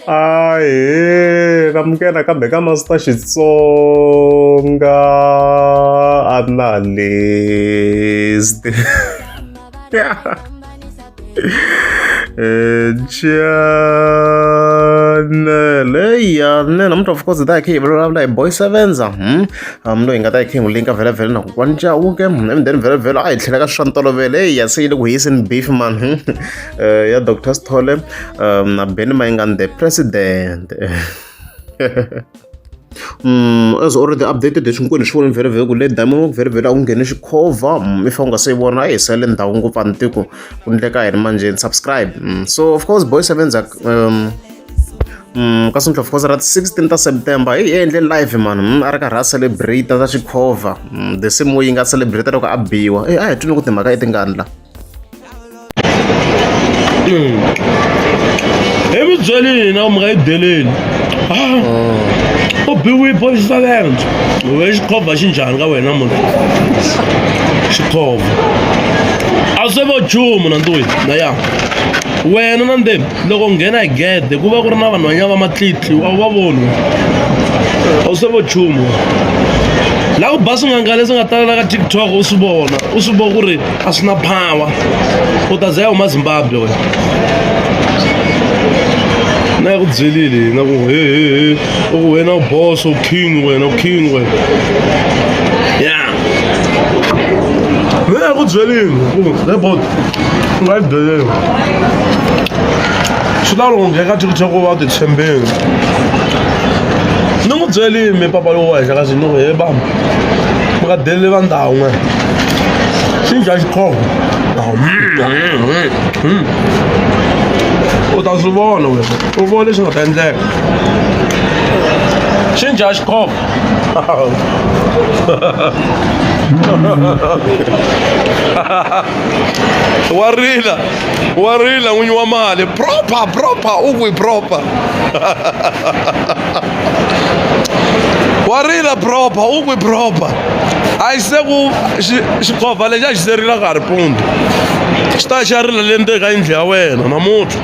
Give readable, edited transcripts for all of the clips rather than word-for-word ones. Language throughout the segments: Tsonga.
Ahee namukela kambe ka Master Xitsonga Analyst channel ya ne namuntlha of course hi ta hi kha hi vulavula hi boy sevenza loyi hi nga ta hi kha hi n'wi linka vhele vhele na kokwani Chauke and then vhele vhele a hi tlhela ka swa ntolovelo eyi ya se yi le ku hiseni beef man ya Doctor Sithole na Benny Mayengani the president as already updated leswi hinkwenu hi swi voni vhele vhele ku le Diamond Walk vhele vhele a ku nghene xikhovha if u nga se yi vona a hi sele ndhawu ngopfu a ni tivi ku ku ndleka yini manjheni subscribe so of course boy sevenza ka of course ra 16 ta September hi endle live man a ri karhi a celebrate ta xikhovha the same way yi nga celebrate loko a biwa a hi twini ku timhaka i tingani la Hi mi byelini na mi nga yi deleli u biwi boy silent we xikhovha xi njhani ka wena munhu xikhovha a swi vo nchumu na ntuyi na ya wena na ndzeni loko u nghena hi gede ku va ku ri na vanhwanyana va matlitli a wu va voni a wu se vo nchumu la ku ba swinganga leswi nga tala la ka TikTok u swi vona u swi vona ku ri a swi na power u ta za ya huma Zimbabwe wena na ya ku byelile na ku he he he u ku wena u boss u king wena u king wena ya mina ya ku byelile ku le bot u nga yi byeleli swi lava loko nghena ka TikTok u va u ti tshembile ni n'wi byelile mi papa lowu wa henhla ka swilo ni ku he baba mi nga deleli va ndhawu n'we xi njhani xikhogo u ta swi vona wena u vona leswi nga ta endleka xi njhani xikhogo wa rila wa rila n'winyi wa mali proper proper u kwi proper wa rila proper u kwi proper a yi se ku xikhovha lexi a xi se rila ka ha ri pundzu xi ta xa rila le ndzeni ka yindlu ya wena namuntlha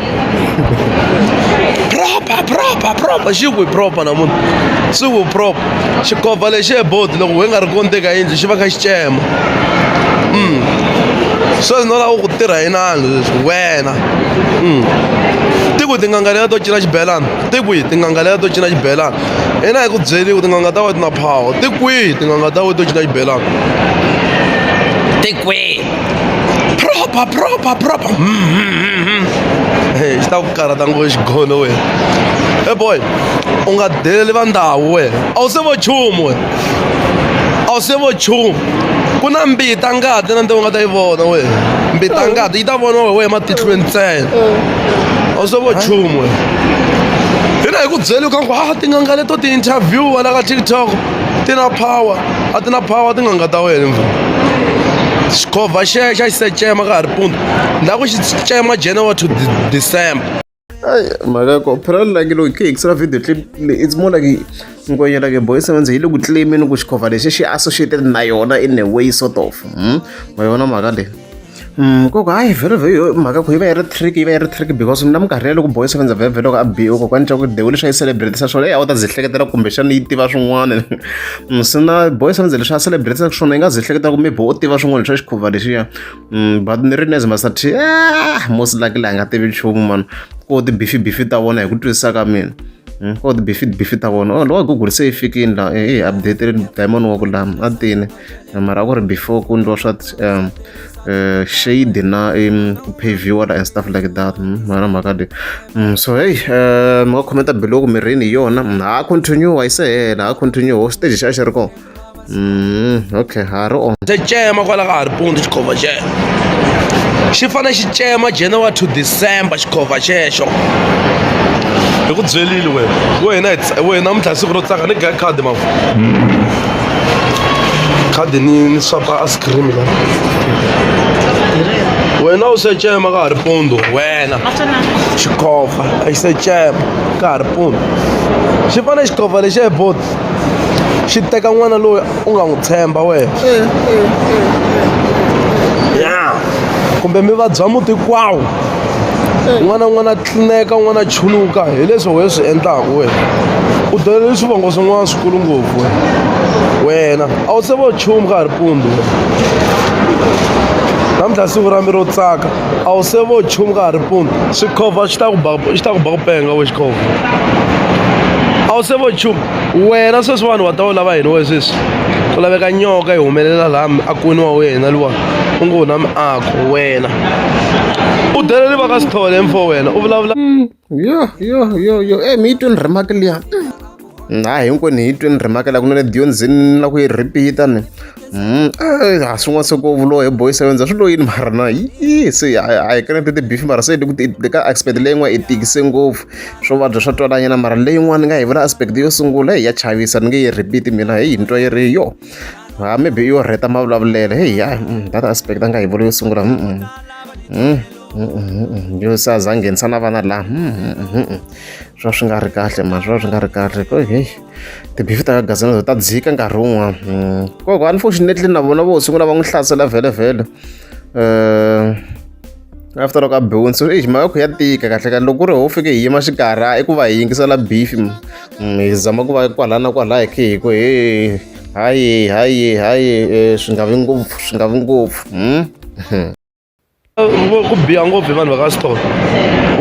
proper proper proper xi kwi proper namuntlha swi ku proper xikhovha lexi ebodi loko we nga ri ko ndzeni ka yindlu xi va kha xi cema sweswi no lava ku tirha inani leswi wena ti ku tin'anga letiya to cina xibelani ti kwihi tin'anga letiya to cina xibelani ina hi ku byeli ku tin'anga ta wena ti na power ti kwihi tin'anga ta wena to cina xibelani ti kwihi proper proper proper xi ta ku karhata ngopfu xigono wena he boy u nga deleli va ndhawu wena a wu se vo nchumu wena a wu se vo nchumu ku na mbita ngati na nte u nga ta yi vona wena mbita ngati yi ta vona wehe wehe ematihlweni ntsena a wu se vo nchumu wena hina hi ku byeli ka ku a tin'anga leto ti-interview la ka TikTok ti na power a ti na power tin'anga ta wena mfana xikhovha xexo a xi se cema ka ha ri pundzu la ku xi cema January to December Ay, mhaka ya kona phela like loko hi yingisela video clip it's more like ngwenya like boy sevenza yi le ku claimeni ku xikhovha lexi xi associated na yona in a way sort of ma yona mhaka leyi nkoka hayi vhele vhele mhaka ku yi va yi ri trick yi va yi ri trick because mina minkarhi ya loko boy sevenza vhele vhele loko a biwa kokwani xa ku the way leswi a yi celebrate-isa swona eyi a wu ta ze hleketela kumbexana yi tiva swin'wana se na boy sevenza leswi a celebrate-isaka swona yi nga ze hleketa ku maybe u tiva swin'wana swa xikhovha lexiya but ni ri Nez Master T ah, most likely a nga tivi nchumu man ko ti-beef beef ta vona hi ku twisisa ka mina ko ti-beef beef ta vona oh lowa Google se yi fikini la i update diamond wa ku la a tini mara a ku ri before ku ndliwa swa shade na ku pavhiwa la and stuff like that mara mhaka leyi so hey mi nga comment below ku mirini hi yona ha continue yi se hela ha continue ho stage xa xi ri kona okay ha ri on se cema kwala ka ha ri pundzu xikhovha xexo xi fanele xi cema January to December xikhovha xexo hi ku byelile wena wena wena namuntlha siku ro tsaka ni gaya khadi mafu khadi ni ni swapa ice cream la wena u se cema ka ha ri pundzu wena xikhovha a xi se cema ka ha ri pundzu xi fanele xikhovha lexi eboti xi teka n'wana loyi u nga n'wi tshemba wena ya kumbe mi vabya muti hinkwawo Un'wana na un'wana a tlineka un'wana a chuluka hi leswi wena swi endlaka wena u delele swivongo swin'wana swikulu ngopfu wena wena a wu se vo nchumu ka ha ri mpundzu wena namuntlha siku ra mi ro tsaka a wu se vo nchumu ka ha ri mpundzu swikhovha xi ta ku ba xi ta ku ba ku penga we xikhovha a wu se vo nchumu wena sweswi vanhu va ta wu lava yini we sweswi ku laveka nyoka yi humelela laha miakweni wa wena luwa u ngo na miako wena u delele va ka sithole mfo wena u vulavula yo yo yo yo e mi yi twini remark liya ha hinkwenu hi yi twini remark liya kunene dyondzini na ku yi repeat-a ni a swin'wana se ko vuliwa hi boy sevenza swi lo yini mara na yi se a hi kanete ti-beef mara se hi ka aspect leyin'wana i tikise ngopfu swo vabya swa twalanyana mara leyin'wana ni nga yi vula aspect yo sungula heyi ya chavisa ni nge yi repeat mina heyi ni twa yi ri yo ha maybe yo rheta mavulavulelo heyi ya that aspect a nga yi vula yo sungula yo se a za nghenisa na vana laha swa swi nga ri kahle mani swa swi nga ri kahle ko heyi tibifi ta ka Gaza ta dzika nkarhi wun'wana koko unfortunately na vona vo sungula va n'wi hlasela vhele vhele after loko a biwini so eish mhaka ku ya tika kahle kahle loko ku ri ho fike hi yima xikarhi i ku va hi yingisela beef hi zama ku va kwala na kwala hi khe hi ku he hayi hayi hayi swi nga vi ngopfu swi nga vi ngopfu Ku biha ngopfu hi vanhu va ka Sithole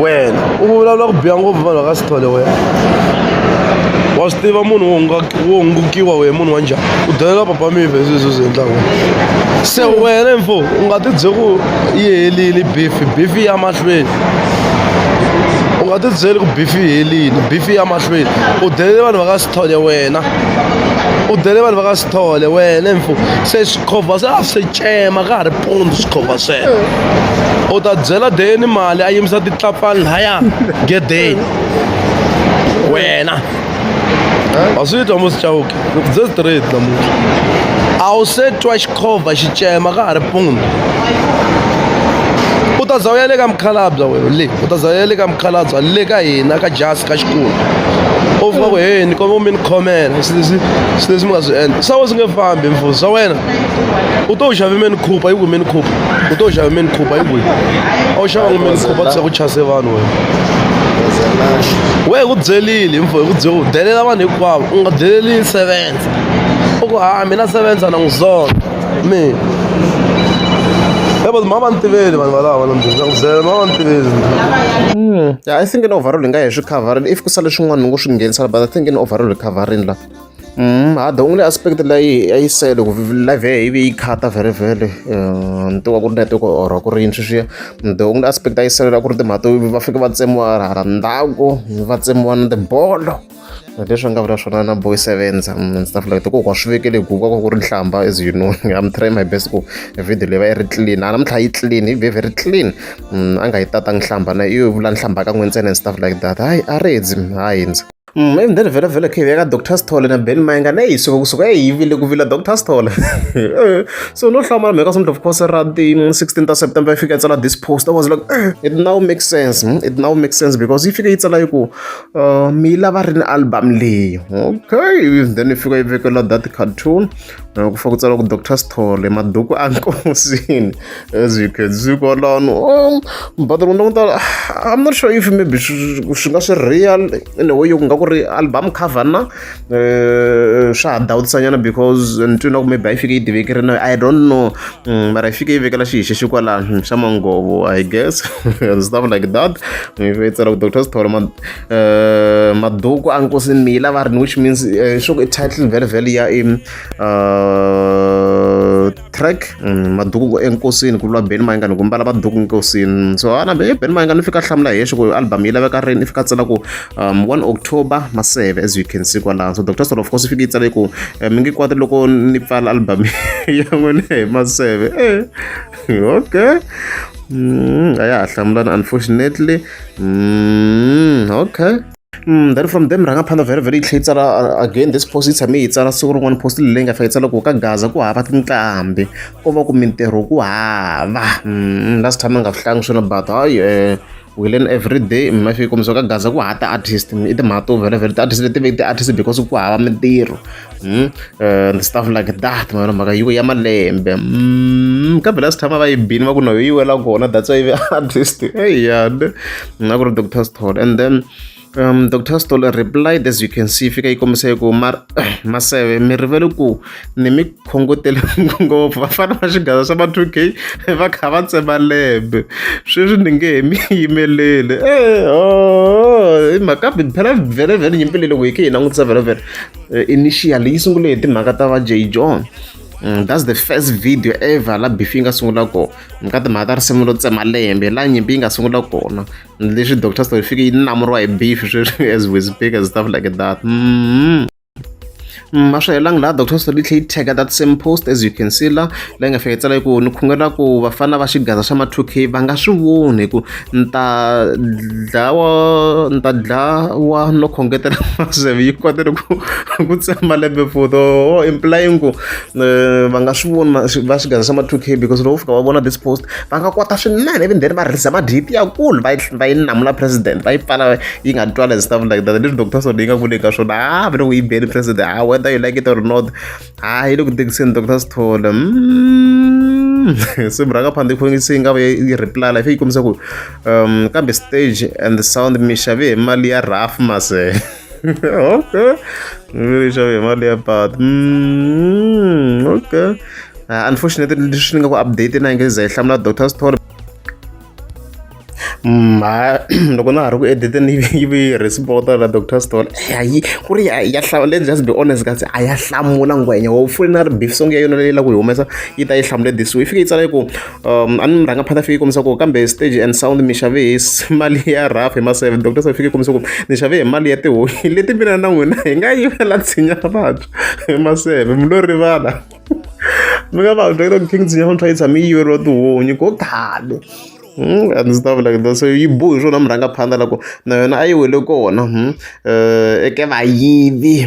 wena u vulavula ku biha ngopfu hi vanhu va ka Sithole wena wa swi tiva munhu wo wo hungukiwa wena munhu wa njhani u delela papa mive hi sweswi u swi endlaka se wena mfo u nga ti byeli ku yi helile beef beef yi ya mahlweni u nga ti byeli ku beef yi helile beef yi ya mahlweni u delele vanhu va ka Sithole wena u dele vanhu va ka Sithole wena mfo se swikhovha se a swi cema ka ha ri mpundzu swikhovha sweswo u ta byela deni mali a yimisa titlapfani laya gedeni wena wa swi twa musi chauke ni ku bye straight namuntlha a wu se twa xikhovha xi cema ka ha ri mpundzu u ta za u ya le ka mukhalabya wena le u ta za u ya le ka mukhalabya le ka hina ka jasi ka xikulu u fika ku he ni kombela mi ni khomela swilo leswi swilo leswi mi nga swi endla swa wena swi nge fambi mfo swa wena u to xave meni khupa yi ku meni khupa u to xave meni khupa yi kwihi a wu xavanga meni khupa tisa ku chase vanhu wena we hi ku byelile mfo hi ku byele u delela vanhu hinkwavo u nga deleli sevenza u ku ha mina sevenza na n'wi zonda mina yabo mama va ni tiveli vanhu valava na ku byela mama va ni tiveli. Yeah, I think in overall hi nga hi swi khavharini if ku sale swin'wana ni ngo swi nghenisa but I think in overall hi khavharini la. Ha the only aspect leyi a yi sele ku live ya yi ve yi khata vhele vhele ni tiva ku ri network or ku ri yini sweswiya the only aspect a yi salela ku ri timhaka to va fika va tsemiwa hala ndzhaku va tsemiwa na tibolo leswi a nga vula swona na boy sevens and stuff like that ku wa swi vekele ku ka ku ri nhlamba as you know I'm trying my best ku video leyi va yi ri clean a namuntlha yi clean yi ve very clean a nga yi tatanga nhlamba na yi vula nhlamba kan'we ntsena and stuff like that hayi a redzi hayi ndzi. And then vhele vhele khe veka Dr Sithole na Ben Mayengani na yi suka kusuka yi vile ku vila Dr Sithole so no hlamala mhaka something of course ra ti 16 ta September yi fika yi tsala this post I was like it now makes sense it now makes sense because yi fika yi tsala yi ku mi lava rini album leyi okay then yi fika yi vekela that cartoon ku fika ku tsala ku Dr Sithole maduku a nkosini as you can see kwalano but loko languta I'm not sure if maybe swi nga swi real in a way yo ku nga ku ri album cover na swa ha dawutisanyana because ni twi na ku maybe a yi fike yi tivekile na I don't know mara yi fike yi vekela xihi xexi kwalano xa manghovo I guess and stuff like that yi tsala ku Dr Sithole maduku a nkosini mi yi lava rini which means swo ku i title vhele vhele ya i track maduku enkosini ku vuriwa Benny Mayengani ku mbala maduku enkosini so ana Benny Mayengani u fika hlamula hi yexe ku album yi laveka rini i fika tsala ku 1 October maseve as you can see kwalano so Dr Solo of course i fike yi tsale ku mi nge kwati loko ni pfala album ya n'wina hi maseve okay a ya ha hlamulani unfortunately okay. Then from them rhangaphandla vhele vhele yi tlhe yi tsala again this post yi tshame yi tsala siku rin'wana post leyi nga fika yi tsala ku ka Gaza ku hava tinqambi ko va ku mintirho ku hava last time a nga swi hlangi swona but hayi we learn every day ma fike kombisa ka Gaza ku hava ti-artist i timhaka to vhele vhele ti-artist leti ve ti-artist because ku hava mintirho. And stuff like that. Ma yona mhaka yi ya malembe. Kambe last time a va yi bini va ku no yi wela kona, that's why artist eyane na ku ri Dr Stol. And then Dr Stol replied, as you can see, fika yi kombisa ku Maseve mi rivele ku ni mi khongotele ngopfu vafana va xigaza xa ma 2K va kha va tsema lembe sweswi ni nge he mi yimeleli. Oh, hi mhaka phela vhele vhele nyimpi leyi loko hi khe hi langutisa vhele vhele initially yi sungule hi timhaka ta va J John. That's the first video ever la beef yi nga sungula kona ka timhaka ta risimu ro tsema lembe, la nyimpi yi nga sungula kona. Leswi Dr Story fike yi namuriwa hi beef sweswi as we speak and stuff like that. A swi helangi laha, Dr Story yi tlhe yi tag that same post, as you can see, la yi nga fika yi tsala ku ni khongela ku vafana va xigaza xa ma 2K va nga swi voni hi ku ni ta dlawa, ni ta dlawa no khongetela Maseve yi kotele ku tsema lembe futhi, implying ku va nga swi voni va xigaza xa ma 2K, because loko fika va vona this post va nga kwata swinene, even then va release ma-DP yakulu, va yi namula president, va yi pfala yi nga twali and stuff like that. Leswi Dr Soni yi nga vuleni ka swona, a va le ku yi beni president, ah, whether you like it or not, ha yi le ku tikiseni Dr Sithole. Se murhangaphandle yi se yi nga va yi reply la yi yi kombisa ku kambe stage and the sound mi xave hi mali ya rough mase. Okay, mi xave hi mali ya patu. Okay, unfortunately leswi ni nga ku update na yi nge za yi hlamula Dr Sithole. Ha, loko na ha ri ku editeni yi vi respond la Dr Stole yi ku ri ya let's just be honest kasi a ya hlamula ngwenya hopefully na ri beef song ya yona leyi la ku yi humesa yi ta yi hlamule this way. Yi fike yi tsala yi ku a ni murhangaphandle fike yi kombisa ku kambe stage and sound mi xave hi mali ya rough hi maseve. Dr Stole fike yi kombisa ku ni xave hi mali ya tihonyi leti mina na n'wina hi nga yivela tshinya vantshwa hi maseve, mi lo rivala mi nga va Dr King Tshinya vantshwa yi tshame yi yiveriwa tihonyi ko khale and stuff like that. So yi bohi swona murhangaphandle la ku na yona a yi wele kona eka vayivi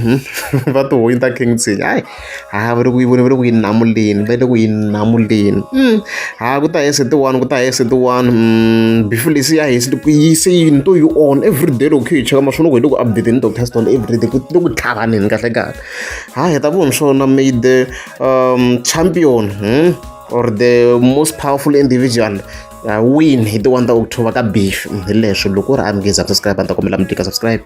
va tihonyi ta King Tshinya. Hayi, ha va le ku yi voni, va le ku yi namuleni, va le ku yi namuleni. Ha ku ta ST1, ku ta ST1 beef lesi ya hisi yi se yi to yi on every day. Loko hi cheka maswona ku hi le ku update ni Dr Stone every day ku le ku tlhavaneni kahle kahle. Ha hi ta vona swona may the champion or the most powerful individual win hi ti 1 ta October ka beef. Hi leswo loko u ri a mi nge za subscribe, a ni ta kombela mi tika subscribe.